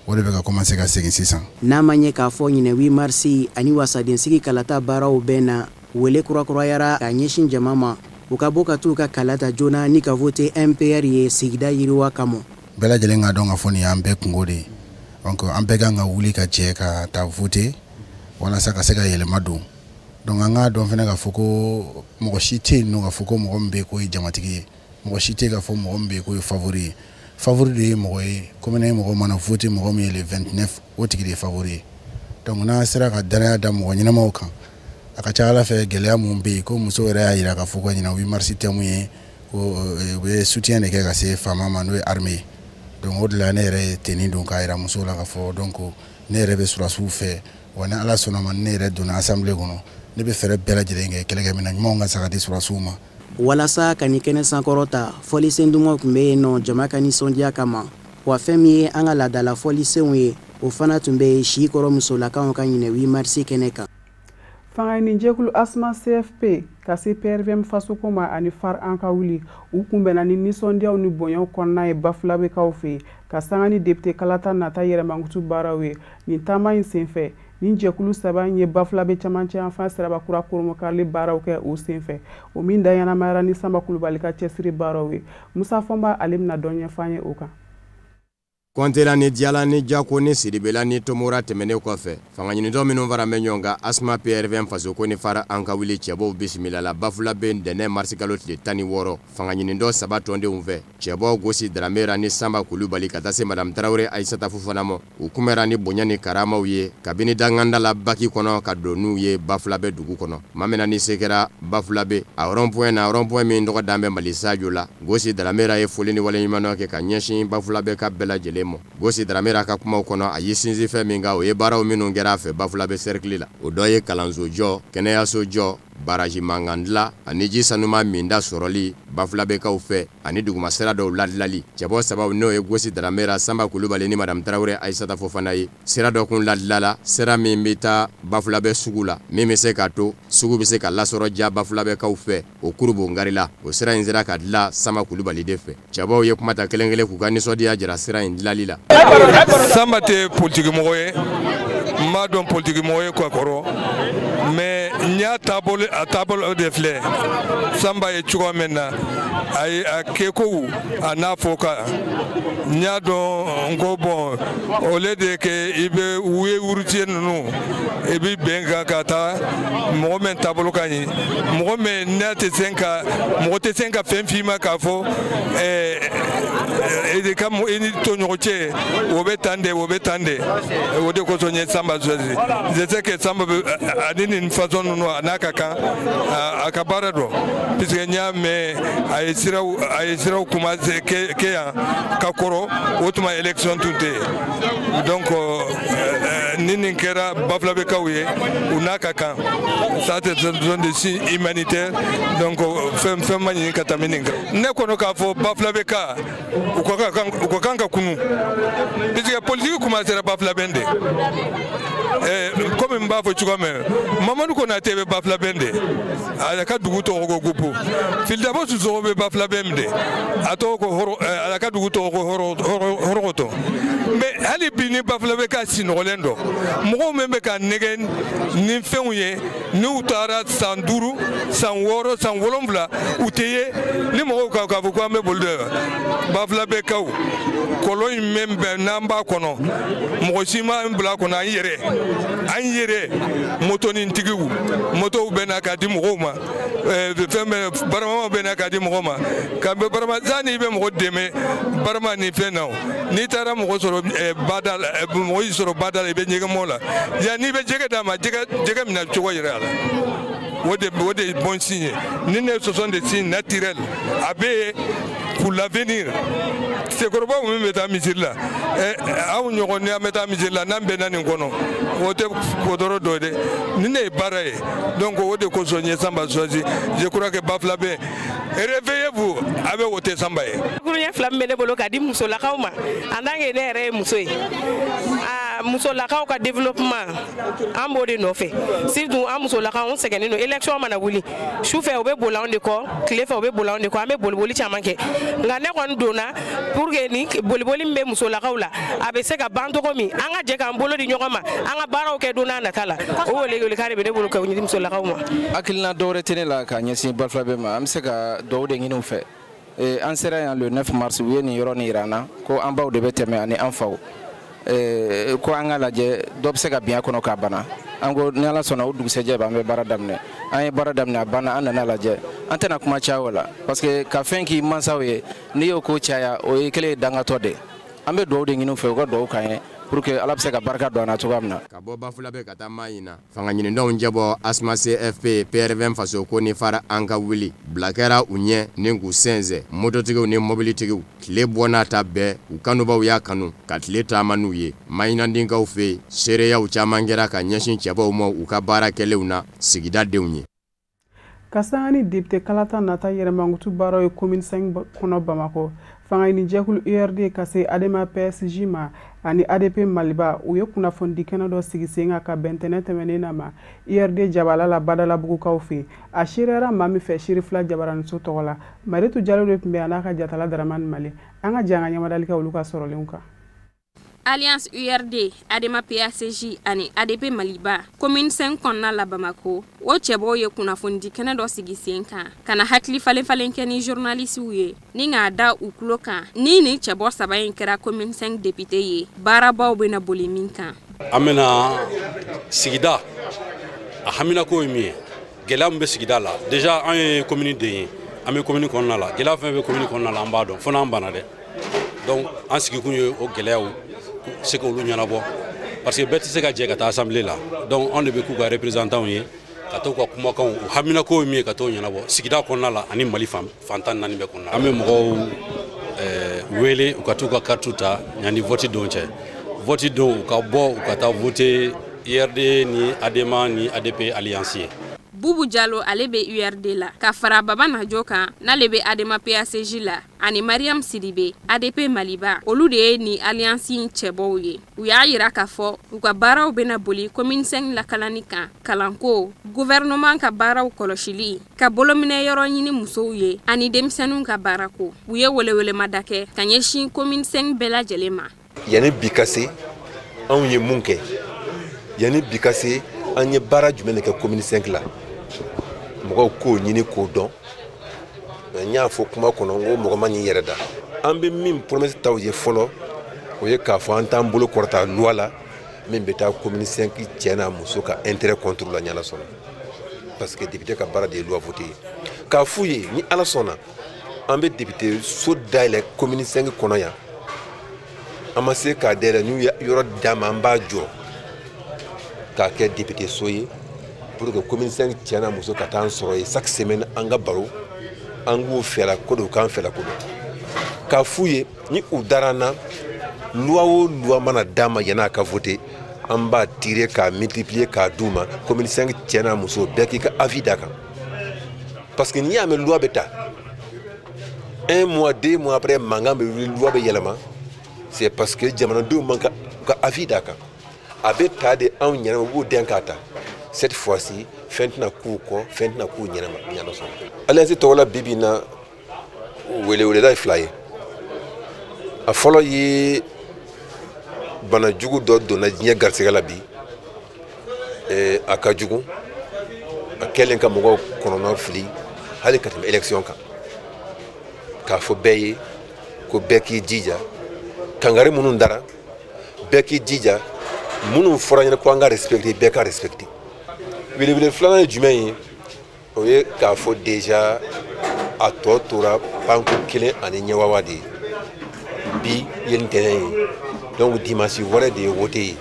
o de bɛ ka commencer ka segin sisan. N'a ma ɲɛ k'a fɔ ɲinɛ 8 marisi ani wasadensigi kalata baaraw bɛɛ na, wele kurakurayara ka ɲɛsin jama ma, u ka bɔ ka t'u ka kalata joona ni ka vote MPR ye sigida yiriwa kama. Bɛɛ lajɛlen ka dɔn k'a fɔ nin y'an bɛɛ kungo de ye, donc an bɛɛ kan ka wuli ka jɛ ka taa voter walasa ka se ka yɛlɛma don. Donc an k'a dɔn fana k'a fɔ ko mɔgɔ si tɛ yen nɔ k'a fɔ ko mɔgɔ min bɛ yen k'o ye jamatigi ye, mɔgɔ si tɛ yen k'a fɔ mɔgɔ min bɛ yen k'o ye favori ye. Favori de ye mɔgɔ ye komi ne mɔgɔ mana voter mɔgɔ min ye le 29, o tigi de ye favori ye. Donc n'an sera ka danaya da mɔgɔ ɲɛnamaw kan, a ka ca Ala fɛ, gɛlɛya mun bɛ yen, ko muso yɛrɛ y'a yira k'a fɔ ko ɲinan 8 mars thème ye ko u bɛ soutien de kɛ ka se faama ma, n'o ye armée ye. Donc o de la ne yɛrɛ ye tenue don k'a yira musow la k'a fɔ donc ne yɛrɛ bɛ sɔrɔdasiw fɛ, wa ni Ala sɔnna ma, ne yɛrɛ donna assemblée kɔnɔ, ne bɛ fɛɛrɛ bɛɛ lajɛlen kɛ kɛlɛkɛminɛn ɲumanw ka se ka di sɔrɔdasiw ma. Walasa ka nin kɛnɛ sankɔrɔ ta, fɔlisen dumanw tun bɛ yen nɔ jama ka nisɔndiya kama. Wa fɛn min ye an ka laadala fɔlisenw ye, o fana tun bɛ Sikɔrɔ musolakaw ka ɲinɛ 8 marisi kɛnɛ kan. Fangaɲinijɛkulu ASMA CFP ka se PRVM fasoko ma ani FAR an ka wuli, u kunbɛnna ni nisɔndiyaw ni bonyaw kɔnɔna ye Bafulabekaw fɛ yen, ka sanga ni député kalata nata yɛrɛmankutu baaraw ye. Nin taama in senfɛ, nin jɛkulu saba in ye Bafulabe camancɛ yanfan sirabakura koromokarili baaraw kɛ o senfɛ, o min da ɲɛnamayara ni Sanba Kulubali ka cɛsiri baaraw ye. Musa Fɔnba, ale bɛna dɔ ɲɛfɔ an ye o kan. Kɔntela ni Diyala ni Jako ni Siribela ni Tomora tɛmɛnen kɔfɛ, fangaɲinitɔ minnu fara bɛ ɲɔgɔn kan, ASMA PRVM fasoko ni FAR an ka wuli cɛbɔw bisimila la Bafulabe ntɛnɛn marisikalo tile 16, fangaɲinitɔ saba tɔndenw fɛ, cɛbɔw Gosi Daramera ni Sanba Kulubali ka taa se Madame Tarawele Ayisata Fofana ma. U kunbɛra ni bonya ni karamaw ye kabini danganda la baki kɔnɔ ka don n'u ye Bafulabe dugu kɔnɔ. Maa min na ni se kɛra Bafulabe a rond-point na, rond-point min tɔgɔ dan bɛ Mali Sajo la, Gosi Daramera ye foli ni waleɲumandɔn kɛ ka ɲɛsin Bafulabe ka bɛɛ lajɛlen ma. Gosi Daramera ka kumaw kɔnɔ, a y'i sinsin fɛn min kan, o ye baaraw minnu kɛra a fɛ Bafulabe cercle la. O dɔ ye kalanso jɔ, kɛnɛyaso jɔ, baraji mankan dilan ani ji sanuma minda sɔrɔli Bafulabekaw fɛ ani dugumasira dɔw ladilali. Cɛbɔ sabaw, n'o ye Gosi Daramera, Sanba Kulubali ni Madame Tarawele Ayisata Fofana ye, sira dɔ kun ladilala, sira min bɛ taa Bafulabe sugu la, min bɛ se k'a to sugu bɛ se ka lasɔrɔ ja Bafulabekaw fɛ o Kurubongari la. O sira in sera ka dilan Sanba Kulubali de fɛ. Cɛbɔw ye kuma ta kelen kelen k'u ka nisɔndiya jira sira in dilali la. Sanba tɛ politiki mɔgɔ ye, n b'a dɔn politiki mɔgɔ ye ka kɔrɔ, mais n y'a taabolo, a taabolo de filɛ Sanba ye cogoya min na, a ye a kɛkow a n'a fɔ ka n y'a dɔn n ko bon, au lieu de que i bɛ wuye routier ninnu, i bɛ bɛn kan ka taa mɔgɔ min taabolo ka ɲi, mɔgɔ min n'a tɛ se ka mɔgɔ tɛ se ka fɛn f'i ma k'a fɔ ɛɛ ka i ni tɔɲɔgɔn cɛ, o bɛ tan de, o bɛ tan de. O de kosɔn n ye Sanba choisi. Je sais que Sanba bɛ ani nin façon ninnu, a n'a ka kan a ka baara dɔn, puisque n y'a mɛn a ye siraw commencé kɛ yan ka kɔrɔ, o tuma élection tun tɛ yen. Donc ni nin kɛra Bafulabɛkaw ye, u n'a ka kan. Ça, c'est des signes humanitaires, donc fɛn ma ɲini ka tɛmɛ nin kan. Ne kɔnɔ k'a fɔ Bafulabɛka u ka kan ka kunu, puisque politique commencera Bafulabɛn de. Komi n b'a fɔ cogoya min, Mamadu Konate bɛ Bafulabɛn de, a ka dugu tɔgɔ ko Gupu. Filidabo Sisoko bɛ Bafulabɛn de, a tɔgɔ ko a ka dugu tɔgɔ ko Hɔrɔkɔtɔ. Mais hali bi ni Bafulabɛ ka sinɔgɔlen dɔn, mɔgɔw min bɛ ka nɛgɛ ni fɛnw ye, n'u taara san 5, san 6, san 7, u tɛ ye ni mɔgɔw ka k'a fɔ ko an bɛ boli dɛ. Bafulabɛkaw, kɔlɔn in min bɛ n'an b'a kɔnɔ, mɔgɔ si ma bila kɔnɔ, an yɛrɛ motonintigiw, motow bɛ na k'a di mɔgɔw ma, fɛn bɛ baramaw bɛ na k'a di mɔgɔw ma, ka bɛ barama sanni i bɛ mɔgɔ dɛmɛ barama ni fɛn na, n'i taara mɔgɔ sɔrɔ bada la, mɔgɔ y'i sɔrɔ bada la, i bɛ ɲɛgɛn la, yan n'i bɛ jɛgɛ d'a ma, jɛgɛ minɛ cogo yɛrɛ a la. O de ye bon signe ye. Ni ne ce sont des signes naturels, a bɛ yen pour l'avenir. Cɛkɔrɔbaw min bɛ taa misiri la, anw ɲɔgɔn ni an bɛ taa misiri la, n'an bɛnna nin kɔnɔ, o tɛ kodɔrɔ dɔ ye dɛ. Ni ne ye baara ye, donc o de kosɔn n ye Sanba choisi. Je crois que Bafulabɛ, réveillez-vous, a bɛ wote Sanba ye. Kuruɲɛ 2 min bɛ ne bolo k'a di musolakaw ma, en tant que ne yɛrɛ ye muso ye, musolakaw ka développement an b'o de nɔfɛ. Surtout an musolakaw, an sɛgɛnnen don. Élection mana wuli, sufɛ u bɛ boli anw de kɔ, tile fɛ u bɛ boli anw de kɔ, an bɛ boliboli caman kɛ. Nka ne kɔni donna pour que ni boliboli min bɛ musolakaw la, a bɛ se ka ban cogo min, an ka jɛ k'an bolo di ɲɔgɔn ma, an ka baaraw kɛ don n'a nata la. O welewelekan de bɛ ne bolo ka ɲini musolakaw ma. Hakilina dɔwɛrɛ tɛ ne la ka ɲɛsin Bafulabɛ ma, an bɛ se ka dugawu de ɲini u fɛ. An sera yan le 9 mars, u ye nin yɔrɔ nin yira an na ko an baw de bɛ tɛmɛ ani an faw, ko an ka lajɛ dɔ bɛ se ka bin a kɔnɔ k'a bana. An ko ni Ala sɔnna, o dugusɛjɛ b'an bɛ baara daminɛ. An ye baara daminɛ, a banna, an nana lajɛ. An tɛna kuma caya o la, parce que ka fɛn k'i mansaw ye, n'i y'o ko caya, o ye kelen ye dangatɔ de. An bɛ dugawu de ɲini u fɛ, u ka dugawu k'an ye pour que Ala bɛ se ka barika don an na cogoya min na. Ka bɔ Bafulabɛ ka taa Maɲina, fanga ɲinidenw jɛbɔ Asma CFP PRVM faso ko ni fara an ka wuli bila kɛra u ɲɛ ni k'u sɛnsɛn. Mototigiw ni mobilitigiw, tile bɔ n'a ta bɛɛ, u kanubaw y'a kanu ka tile taama n'u ye. Maɲinandinkaw fɛ yen, seereyaw caman kɛra ka ɲɛsin cɛbaw ma u ka baara kɛlenw na sigidadenw ye. Ka sanga ni député kalata nata yɛrɛmankutu baaraw ye commune 5 kɔnɔ Bamakɔ, fangaɲinijɛkulu URD ka se ADEMA PSG ma ani ADP Maliba, u ye kunnafonidi kɛnɛ dɔ sigi sen kan ka bɛn tɛnɛn tɛmɛnen na ma URD jabala la Badalabugukaw fɛ. A seereyara maa min fɛ, Seri Fila Jabaraniso tɔgɔ la, Maritu Jalo de tun bɛ a n'a ka jatala Daramani Male. An ka jɛ an ka ɲɛmadali kɛ olu ka sɔrɔlenw kan. Alliance URD, ADEMA PACJ ani ADP Maliba, commune 5 kɔnɔna la Bamako, o cɛbɔw ye kunnafonidi kɛnɛ dɔ sigi sen kan ka na hakili falen falen kɛ ni journalisiw ye, ni k'a da u tulo kan ni nin cɛbɔ 3 in kɛra commune 5 député ye, baarabaw bɛna boli min kan. An bɛna sigida a haminako ye min ye, gɛlɛya min bɛ sigida la, déjà an ye commune den ye, an bɛ commune kɔnɔna la, gɛlɛya fɛn bɛ commune kɔnɔna la, an b'a dɔn fo n'an banna dɛ. Donc an sigikun ye o gɛlɛyaw se k'olu ɲɛnabɔ, parce que bɛɛ tɛ se ka jɛ ka taa assemblée la. Donc anw de bɛ k'u ka représentants ye, ka t'u ka kumakanw, u haminako ye min ye, ka t'o ɲɛnabɔ sigida kɔnɔna la ani Mali fan 14 bɛɛ kɔnɔna la. An bɛ mɔgɔw wele u ka t'u ka carte ta yanni vote don cɛ. Vote don, u ka bɔ u ka taa voter URD ni ADEMA ni ADP alliance ye. Bubu Jalo ale bɛ URD la, ka fara Baba Najo kan n'ale bɛ ADEMA PACJ la, ani Mariam Sidibe ADP Maliba, olu de ye ni alliance in cɛbɔw ye. U y'a yira k'a fɔ u ka baaraw bɛna boli commune 5 lakalani kan, kalanko, gouvernement ka baaraw kɔlɔsili, ka bolominɛ yɔrɔ ɲini musow ye ani denmisɛnninw ka baarako. U ye welewelemada kɛ ka ɲɛsin commune 5 bɛɛ lajɛlen ma. Yanni bi ka se, anw ye mun kɛ? Yanni bi ka se, an ye baara jumɛn de kɛ commune 5 la? Mɔgɔw k'o ɲini k'o dɔn. N y'a fɔ kuma kɔnɔ, n ko mɔgɔ ma n'i yɛrɛ da. An bɛ min promesse taw ye fɔlɔ, o ye k'a fɔ an t'an bolo kɔrɔta loi la min bɛ taa commune 5 cɛ n'a muso ka intérêt contre la, ni Ala sɔnna. Parce que député ka baara de ye loi voté ye. K'a f'u ye ni Ala sɔnna, an bɛ député so dayɛlɛ commune 5 kɔnɔ yan. An ma se k'a dayɛlɛ, n'u ye yɔrɔ d'an ma, an b'a jɔ k'a kɛ député so ye, pour que commune 5 cɛ n'a muso ka taa an sɔrɔ yen chaque semaine, an ka baro, an k'u fɛla ko dɔ, k'an fɛla ko dɔ. K'a f'u ye ni u dara an na, loi o loi mana d'an ma yann'a ka voter, An b'a tirer k'a multiplier k'a d'u ma. Commune 5 cɛ n'a muso bɛɛ k'i ka avis d'a kan, parce que n'i y'a mɛn loi bɛ ta, un mois, 2 mois après, mankan bɛ wuli, loi bɛ yɛlɛma. C'est parce que jamanadenw man ka u ka avis d'a kan. A bɛ ta de anw ɲɛnama, u b'u den k'a ta. Cette fois-ci, fɛn tɛna k'u kɔ, fɛn tɛna k'u ɲɛnama ɲɛna sɔrɔ. Alliance tɔgɔ la, bi bi in na, weleweleda ye fila ye. A fɔlɔ ye, bana jugu dɔ donna diɲɛ garisɛgɛ la bi. A ka jugu, a kɛlen ka mɔgɔw kɔnɔna fili hali ka tɛmɛ élection kan. K'a fɔ bɛɛ ye ko bɛɛ k'i jija kangari minnu dara, bɛɛ k'i jija minnu fɔra ɲɛna ko an ka respecter, bɛɛ ka respecter. Welewele filanan ye jumɛn ye? O ye k'a fɔ déjà a tɔ tora panko kelen ani ɲɛwawa de ye. Bi ye ntɛnɛn ye, donc dimanche wɛrɛ de ye wote ye.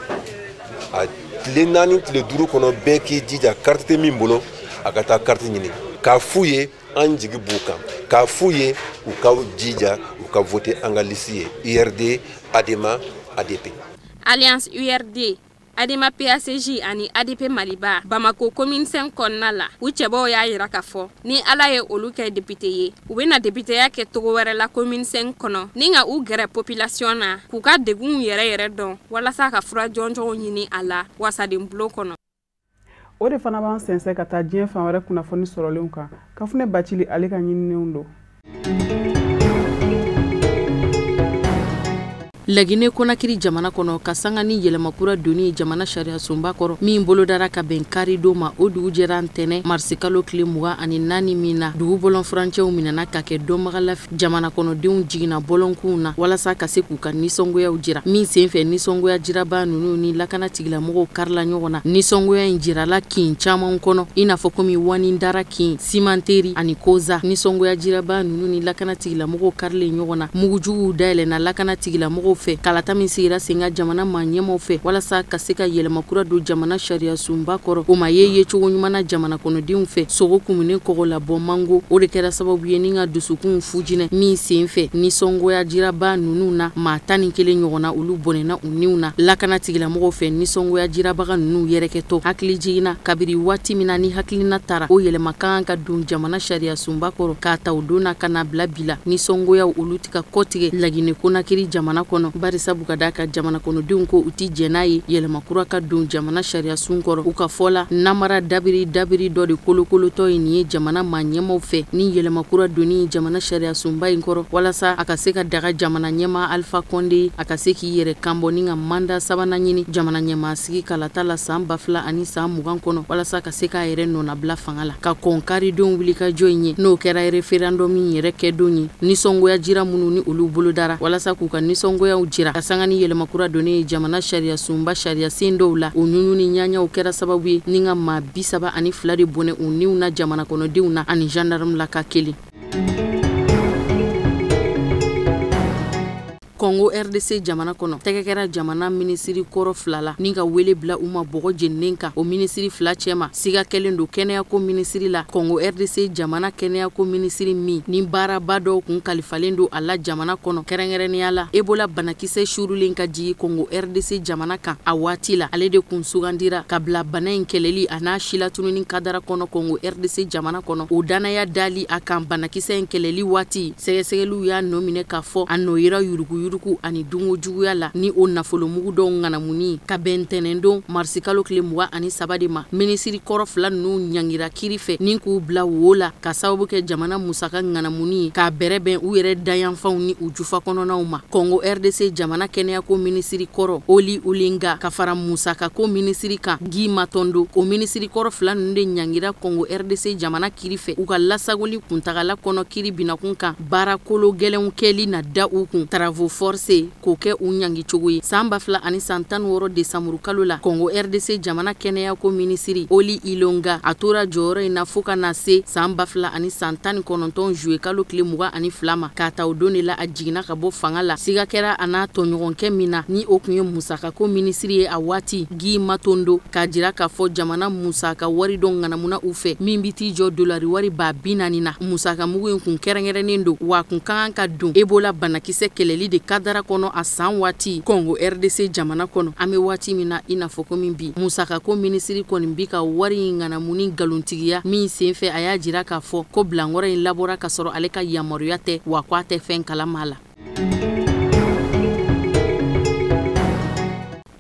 A tile 4, tile 5 kɔnɔ, bɛɛ k'i jija, carte tɛ min bolo, a ka taa carte ɲini. K'a f'u ye an jigi b'u kan, k'a f'u ye u ka jija, u ka voter an ka liste ye, URD, ADEMA, ADP. Alliance URD, ADEMA PACJ ani ADP Maliba Bamako commune 5 kɔnɔna la, u cɛbɔw y'a yira k'a fɔ ni Ala ye olu kɛ député ye, u bɛna députéya kɛ togo wɛrɛ la commune 5 kɔnɔ, ni ka u gɛrɛ population na, k'u ka degunw yɛrɛ yɛrɛ dɔn, walasa ka fura jɔnjɔnw ɲini a la wasaden bulon kɔnɔ. O de fana b'an sɛnsɛn ka taa diɲɛ fan wɛrɛ kunnafoni sɔrɔlenw kan. Kafunɛ Bacili, ale ka ɲininenw don. Laginɛ Konakiri jamana kɔnɔ, ka sanga ni yɛlɛmakura donni jamana sariya sunba kɔrɔ min bolodara ka bɛn karidon ma, o dugu jɛra ntɛnɛ marisikalo tile 24 min na, dugu bɔlɔn furancɛw minɛna ka kɛ dɔnbagala. Jamana kɔnɔdenw jiginna bɔlɔnkunw na walasa ka se k'u ka nisɔngoyaw jira. Min senfɛ, nisɔngoya jiraba ninnu ni lakana tigilamɔgɔw karila ɲɔgɔn na. Nisɔngoya in jirala kin caman kɔnɔ, i n'a fɔ komi Wanindara kin, Simanteri ani Koza. Nisɔngoya jiraba ninnu ni lakana tigilamɔgɔw karilen ɲɔgɔn na, mugujuguw dayɛlɛnna lakana tigilamɔgɔw fɛ. Kalata min sigira sen ka jamana maa ɲɛmaw fɛ walasa ka se ka yɛlɛma kura don jamana sariya sunba kɔrɔ, o ma ye yecogo ɲuman na jamana kɔnɔdenw fɛ. Sogo kumunen kɔgɔlabɔ mango, o de kɛra sababu ye ni ka dusukunw fujinɛ. Min sen fɛ, nisɔngoya jiraba ninnu na, maa 11 ɲɔgɔn na, olu bɔnɛna u niw na lakana tigilamɔgɔw fɛ. Nisɔngoya jirabaga ninnu yɛrɛkɛtɔ, hakili jiginna kabiri waati min na ni hakilina tara o yɛlɛma kan ka don jamana sariya sunba kɔrɔ, k'a ta o don na ka na bila bi la, nisɔngoyaw olu tɛ ka kɔtigɛ Laginɛ Konakiri jamana kɔnɔ, barisabu ka d'a ka jamana kɔnɔdenw ko u ti jɛn n'a ye yɛlɛma kura ka don jamana sariya sun kɔrɔ. U ka fɔ la, namara dabiri dabiri dɔ de kolokolotɔ ye nin ye jamana maa ɲɛmaw fɛ ni yɛlɛma kura donni jamana sariya sunba in kɔrɔ, walasa a ka se ka daga jamana ɲɛmaa Alpha Condé a ka se k'i yɛrɛ kanbɔ ni ka mandat sabanan ɲini jamana ɲɛmaa sigi kalata la san 2020 kɔnɔ, walasa ka se k'a yɛrɛ nɔnabila fanga la. Ka kɔn karidenw wulikajɔ in ye, n'o kɛra référendum yɛrɛ kɛdon ye, nisɔngoya jira minnu ni olu bolodara walasa k'u ka nisɔngoyaw jira ka sanga ni yɛlɛmakura donnen ye jamana sariya sunba sariya sen dɔw la, o ɲuɲu ni ɲaɲaw kɛra sababu ye ni ka maa 32 de bɔnɛ u niw na jamana kɔnɔdenw na, ani gendarme la ka kelen. Kɔngo RDC jamana kɔnɔ, tɛgɛ kɛra jamana minisiri kɔrɔ fila la ni ka wele bila u ma bɔgɔ jeninen kan. O minisiri fila cɛma, siga kɛlen don kɛnɛyako minisiri la. Kɔngo RDC jamana kɛnɛyako minisiri min ni baaraba dɔw kun kalifalen don a la jamana kɔnɔ, kɛrɛnkɛrɛnnenya la Ebola banakisɛ surulen ka jigi Kɔngo RDC jamana kan a waati la, ale de kun sugandira ka bila bana in kɛlɛli a n'a silatununi kadara kɔnɔ Kɔngo RDC jamana kɔnɔ. O danaya dali a kan banakisɛ in kɛlɛli waati, sɛgɛsɛgɛliw y'a nɔ minɛ k'a fɔ a nɔ yera yurugu yurugu ani dungo juguya la ni o nafolomugu dɔw ŋanamuni. Ka bɛn ntɛnɛndon marisikalo tile 23 de ma, minisiri kɔrɔ fila ninnu ɲangira kiri fɛ ni k'u bila wo la ka sababu kɛ jamana musaka ŋanamuni ye k'a bɛrɛbɛn u yɛrɛ dayanfanw ni u jufa kɔnɔnaw ma. Kɔngo RDC jamana kɛnɛyako minisiri kɔrɔ Oli Olenga ka fara musakako minisiri kan Guy Matondo, o minisiri kɔrɔ fila ninnu de ɲangira Kɔngo RDC jamana kiri fɛ u ka lasagoli kuntagala kɔnɔ kiri binakun kan baarakolo gɛlɛnw kɛli na da u kun, travaux forcés, k'o kɛ u ɲangi cogo ye. San 2016 desanburu kalo la, Kɔngo RDC jamana kɛnɛyako minisiri Oli Ilonga, a tora jɔyɔrɔ in na fo ka na se san 2019 juillet kalo tile 22 ma. K'a ta o don de la, a jiginna ka bɔ fanga la. Siga kɛra a n'a tɔɲɔgɔnkɛ min na ni o kun ye musakako minisiri ye a waati, Guy Matondo, k'a jira k'a fɔ jamana musaka wari dɔ ŋanamuna u fɛ min bɛ t'i jɔ dolari wari 40,000 na. Musaka mugu in kun kɛrɛnkɛrɛnnen don, wa kun ka kan ka don Ebola banakisɛ kɛlɛli de kadara kɔnɔ a san waati Congo RDC jamana kɔnɔ. An bɛ waati min na i n'a fɔ komi bi, musakako minisiri kɔni bi ka wari in ŋanamu ni nkalontigiya min senfɛ, a y'a jira k'a fɔ ko bilankɔrɔ in labɔra ka sɔrɔ ale ka yamaruya tɛ, wa ko a tɛ fɛn kalama la.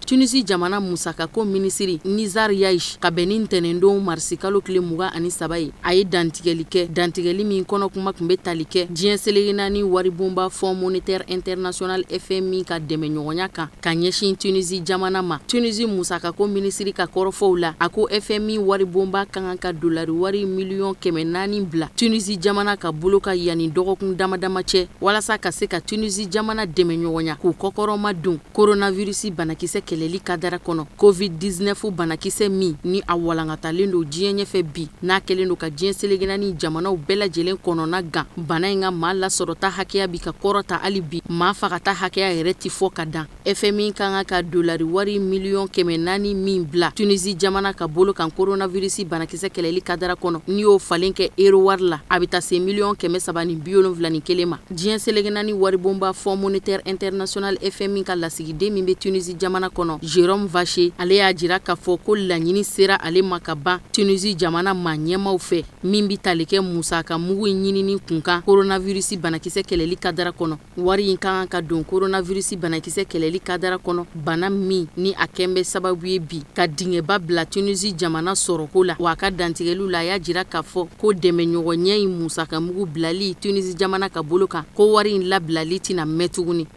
Tunisi jamana musakako minisiri Nizar Yaich ka bɛn ni ntɛnɛndon marisikalo tile 23 ye, a ye dantigɛli kɛ, dantigɛli min kɔnɔ kuma tun bɛ tali kɛ diɲɛ seleke naani waribonba Fonds monétaire international FMI ka dɛmɛɲɔgɔnya kan ka ɲɛsin Tunisi jamana ma. Tunisi musakako minisiri ka kɔrɔfɔw la, a ko FMI waribonba ka kan ka dolari wari miliyɔn 400 bila Tunisi jamana ka bolo ka yanni dɔgɔkun dama dama cɛ, walasa ka se ka Tunisi jamana dɛmɛɲɔgɔnya k'u kɔkɔrɔma don coronavirus banakisɛ kɛlɛli kadara kɔnɔ. COVID-19 banakisɛ min ni a walankatalen don diɲɛ ɲɛfɛ bi, n'a kɛlen don ka diɲɛ seleke naani jamanaw bɛɛ lajɛlen kɔnɔna gan, bana in ka maa lasɔrɔta hakɛya bi ka kɔrɔta hali bi, maa fagata hakɛya yɛrɛ ti fɔ ka dan. FMI ka kan ka dolari wari miliyɔn 400 min bila Tunisi jamana ka bolo kan coronavirus banakisɛ kɛlɛli kadara kɔnɔ, n'i y'o falen kɛ euro wari la, a bɛ taa se miliyɔn 371 ma. Diɲɛ seleke naani waribonba Fonds monétaire international FMI ka lasigiden min bɛ Tunisi jamana kɔnɔ, Jérôme Vacher, ale y'a jira k'a fɔ ko laɲini sera ale ma ka ban Tunisi jamana maa ɲɛmaw fɛ min bɛ tali kɛ musaka mugu in ɲinini kunkan coronavirus banakisɛ kɛlɛli kadara kɔnɔ. Wari in ka kan ka don coronavirus banakisɛ kɛlɛli kadara kɔnɔ, bana min ni a kɛn bɛ sababu ye bi ka dingɛba bila Tunisi jamana sɔrɔko la. Wa a ka dantigɛliw la, a y'a jira k'a fɔ ko dɛmɛɲɔgɔnya in musaka mugu bilali Tunisi jamana ka bolo kan, ko wari in labilali tɛna mɛn tuguni.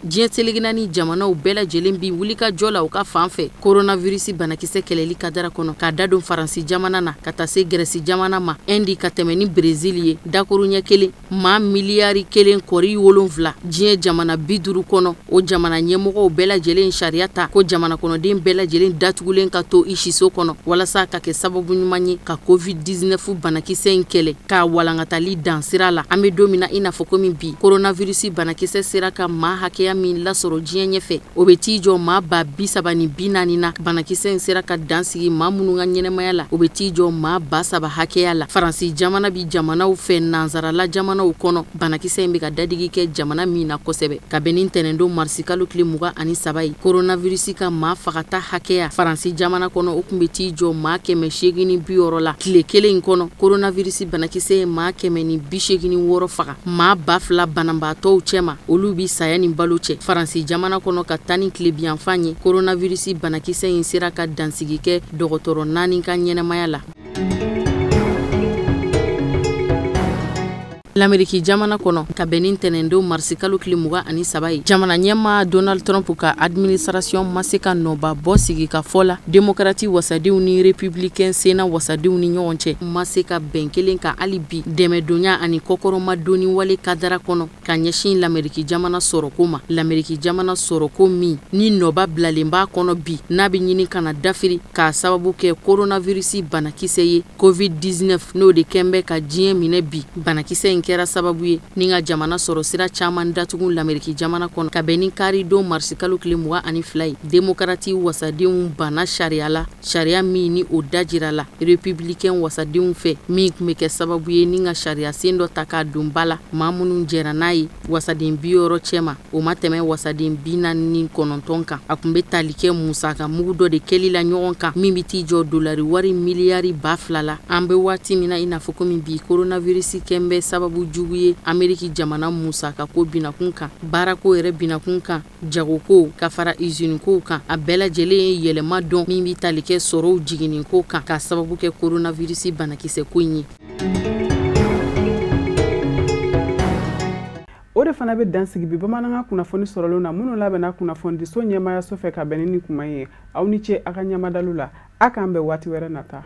Diɲɛ seleke naani jamanaw bɛɛ lajɛlen bi wulikajɔ la u ka fan fɛ coronavirus banakisɛ kɛlɛli kadara kɔnɔ, ka da don Faransi jamana na ka taa se Gɛrɛsi jamana ma, Indi ka tɛmɛ ni Brésil ye. Dakuruɲɛ kelen, maa miliyari 1.7 diɲɛ jamana 50 kɔnɔ, o jamana ɲɛmɔgɔw bɛɛ lajɛlen sariya ta ko jamana kɔnɔden bɛɛ lajɛlen datugulen ka to i siso kɔnɔ, walasa ka kɛ sababu ɲuman ye ka COVID-19 banakisɛ in kɛlɛ k'a walankatali dan sira la. An bɛ don min na i n'a fɔ komi bi, coronavirus banakisɛ sera ka maa hakɛya min lasɔrɔ diɲɛ ɲɛfɛ, o bɛ t'i jɔ maa 300,040 na. Banakisɛ in sera ka dan sigi maa minnu ka ɲɛnɛmaya la, o bɛ t'i jɔ maa 3000 hakɛya la. Faransi jamana bi jamanaw fɛ nansarala jamanaw kɔnɔ, banakisɛ in bɛ ka dadigi kɛ jamana min na kosɛbɛ. Ka bɛn ni ntɛnɛndon marisikalo tile 23 ye, coronavirus ka maa fagata hakɛya Faransi jamana kɔnɔ, o tun bɛ t'i jɔ maa 860 la. Tile kelen in kɔnɔ, coronavirus banakisɛ ye maa 186 faga. Maa 2000 banabaatɔw cɛma, olu bi saya ni balo cɛ. Faransi jamana kɔnɔ ka taa ni tilebiyanfan ye, coronavirus banakisɛ in sera ka dansigi kɛ dɔgɔtɔrɔ 4 ka ɲɛnɛmaya la. L'Amérique jamana kɔnɔ, ka bɛn ni ntɛnɛndon marisikalo tile 23 ye, jamana ɲɛmaa Donald Trump ka administration ma se ka nɔba bɔ sigikafɔ la démocrate wasadenw ni républicain Sénat wasadenw ni ɲɔgɔn cɛ, ma se ka bɛn kelen kan hali bi dɛmɛdonya ani kɔkɔrɔmadonni wale kadara kɔnɔ ka ɲɛsin l'Amérique jamana sɔrɔko ma. L'Amérique jamana sɔrɔko min ni nɔba bilalen b'a kɔnɔ bi, n'a bɛ ɲini ka na dafiri k'a sababu kɛ coronavirus banakisɛ ye COVID-19, n'o de kɛn bɛ ka diɲɛ minɛ bi. Banakisɛ in kɛra sababu ye ni ka jamana sɔrɔ sira caman datugu l'Amérique jamana kɔnɔ. Ka bɛn ni kari don marisikalo tile 22 ye, démocrate wasadenw banna sariya la, sariya min ni o dajira la républicain wasadenw fɛ, min tun bɛ kɛ sababu ye ni ka sariya sen dɔ ta k'a don ba la. Maa minnu jɛra n'a ye wasaden 60 cɛma, o ma tɛmɛ wasaden 49 kan. A tun bɛ tali kɛ musaka mugu dɔ de kɛli la ɲɔgɔn kan min bɛ t'i jɔ dolari wari miliyari 2000 la. An bɛ waati min na i n'a fɔ komi bi, coronavirus kɛn bɛ sababu jugu ye Ameriki jamana musaka ko binakun kan, baarako yɛrɛ binakun kan, jagoko ka fara usine kow kan. A bɛɛ lajɛlen ye yɛlɛma dɔn min bɛ tali kɛ sɔrɔw jiginni ko kan k'a sababu kɛ coronavirus banakisɛ ko in ye. O de fana bɛ dansigi bi bamanankan kunnafoni sɔrɔlenw na minnu labɛnna kunnafonidiso ɲɛmaayaso fɛ ka bɛn ni nin kuma ye. Aw ni ce a ka ɲɛmadalu la, a k'an bɛn waati wɛrɛ nata.